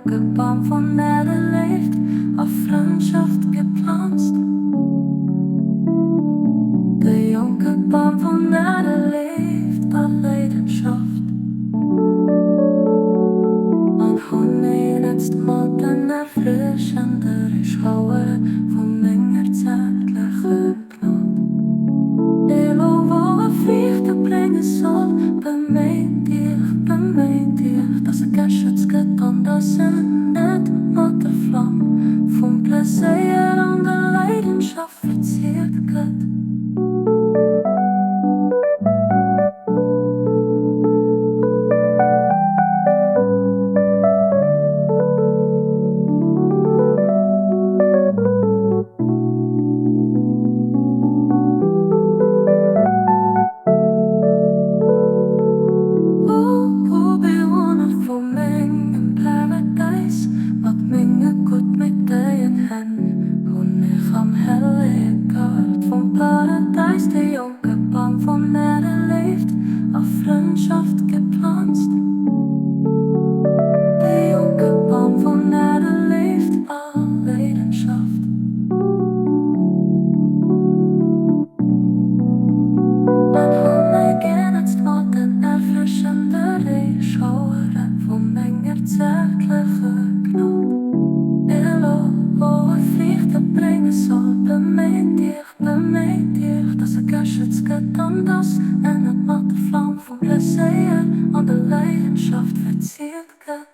jonke Bam vun Äre Léift a Frëndschaft geplanzt. De jonke Bam vun Äre Léift a Leidenschaft. An hunn eenetzt mat den erfrëschende Reeschauere vu menger zärtlecher Gnod. Elo wou e Friichte brénge soll, beméit iech, beméit iech, dass e geschützt gëtt an dass en net mat der Flam vum Pleséier an der Leidenschaft verziert gëtt. O Bewunner vu mengem Paradäis, mat menge guttmiddegen Hänn hunn ech am hellege Gaart vum Paradäis de jonke Bam vun ärer Léift a Frëndschaft geplanzt. De jonke Bam vun ärer Léift a Leidenschaft. An hu mech genëtzt mat den erfrëschende Reeschauere vu menger zärtlecher Gnod. Elo, wou e Friichte brénge soll, beméit iech, beméit iech, dass e geschützt gëtt an dass en net mat der Flam vum Pleséier an der Leidenschaft verziert gëtt.